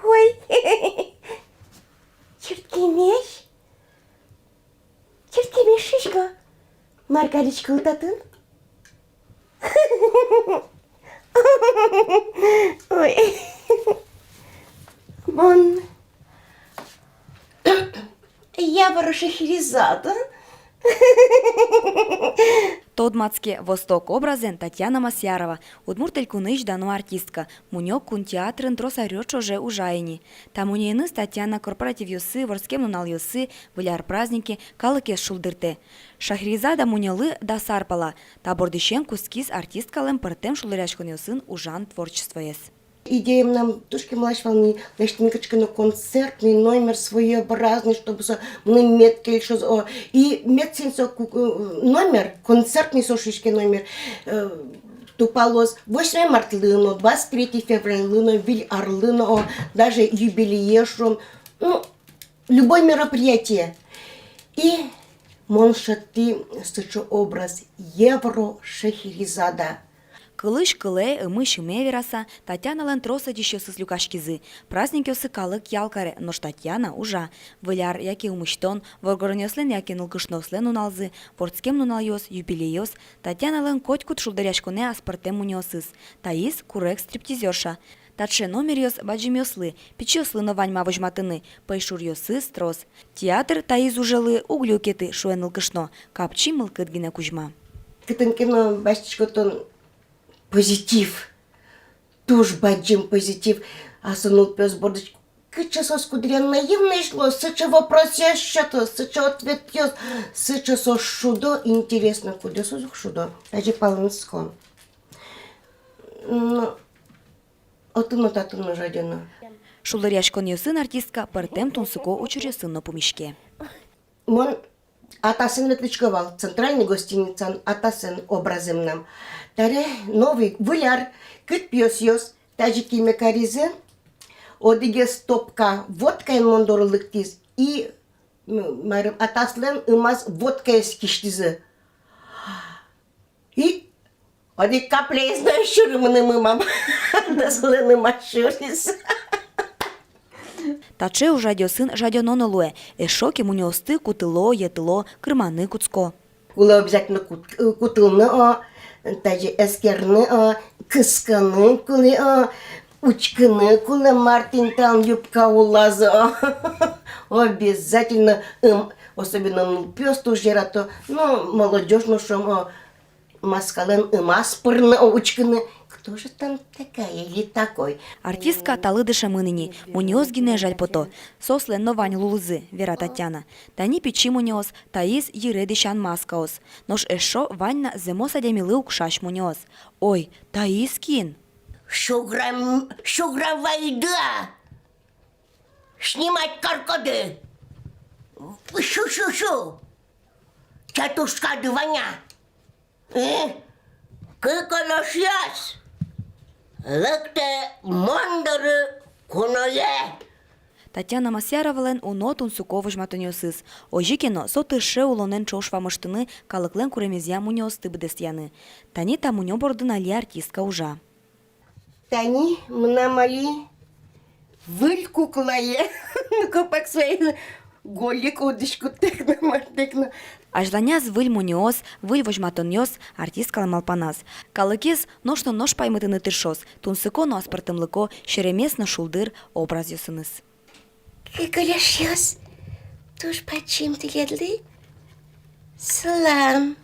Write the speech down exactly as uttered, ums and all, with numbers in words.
Ой, чырткемесь, чырткемесь, шуисько. Мар кариськод татын? Ой. Мон Яворо Шехеризада. Тодматске «Восток» образэн Татьяна Масьярова, Удмурт Элькунысь дано артистка. Мунё кун театрын трос аръёс ӵоже ужа ини. Та мунёеныз Татьяна корпоративъёсы, вордскем нуналъёсы, Выль ар празднике калыкез шулдыртэ. Шехеризада мунёлы дас ар пала. Та бордысен кутскиз артисткалэн пӧртэм шулдыръяськонъёсын ужан творчествоез. Идея мынам туж кемалась вал ни, лэсьтыны кыӵе ке но концертный номер, своеобразный, чтобы со мыным мед кельшоз, о. И мед син со ку-, э, номер, концертный со шуиське номер, э, тупалоз восьмое мартлы но, двадцать третье февральлы но, Выль арлы но, о, даже юбилее, шуом. Ну, любой мероприятие. И мон шедьтӥ сыӵе образ — Яворо Шехеризада. Кылысь кылэ, ымысь ыме вераса, Татьяналэн трос ӧтисьёсыз люкаськизы. Праздникъёсы калык ял каре, нош Татьяна ужа. Выль ар яке ымысьтон, воргоронъёслэн яке нылкышноослэн нуналзы, вордскем нуналъёс, юбилейёс — Татьяналэн котькуд шулдыръяськонэ аспӧртэм мунёосыз. Таиз курег стриптизерша. Таӵе номеръёс бадӟымъёслы, пичиослы но вань ма возьматыны, пӧйшуръёсыз трос. Театр таиз ужелы уг люкеты, шуэ нылкышно, капчи мылкыд гинэ кузьма. Кытын ке но басьтӥськод тон позитив, туж бадӟым позитив, а со нылпиос бордысь кыӵе соос куддыръя наивноесь луо, сыӵе вопросъёс сёто, сыӵе ответъёс, сыӵе соос шудо, интересно, кудъёсыз уг шудо, тазьы палэнско. Но отын но, татын но жадёно. Шулдыръяськонъёсын артистка пӧртэм тунсыко учыръёсын но пумиське. Мон «Атасэн» ветлӥсько вал, центральной гостиницаын «Атасэн» образэ мынам. Таре новый, Выль ар, кык пиосъёс тазьы кеме каризы, одӥгез стопка водкаен мон доры лыктӥз, и, м, марым, «Атаслэн» ымаз водкаез кисьтӥзы. И одӥг капляез но ӧз сюры мыным ымам. Да солэн ымаз сюриз. Таӵе ужрадъёсын жадёно но луэ. Эшшо ке мунёосты кутыло, йӧтыло, кырманы кутско. Кулэ обязательно кут-, э, кутылыны, о, тазьы эскерыны, о, кыскыны кулэ, о, учкыны кулэ, мар тӥни та юбка улаз, о. Обязательно, ым, особенно нылпиос туж ярато, ну, молодёжь но, шуом, о, маскалэн ымаз пырыны, о, учкыны, кто же там такая или такой. Артистка талы дышемын ини, мунёос гинэ жаль пото. Соослэн но вань лулызы, вера Татьяна. Тани пичи мунёос, таиз йыре дӥсян маскаос. Нош эшшо вань на зэмос адямилы укшась мунёос. Ой, таиз кин? Сю грамм, сю грамм вайиды-а? Снимать каркоды. Сю, сю, сю. Тятушкады вань-а? Э? Кык Олёшъёс лыктэ мон доры куное. Татьяна Масьяровалэн уно тунсыко возьматонъёсыз. Озьы ке но, со тырше улонэн ӵош вамыштыны калыклэн куремезъя мунёосты быдэстъяны. Тани та мунё бордын али артистка ужа. Тани мынам али выль куклае. Ну, копак своей голик удыськуттэк но, марттэк но. Азьланяз выль мунёос, выль возьматонъёс — артисткалэн малпаназ. Калыкез нош но нош паймытыны тыршоз, тунсыко но аспӧртэмлыко, серемес но шулдыр образъёсыныз. Кык Олёшъёс, туж бадӟым тӥледлы салам.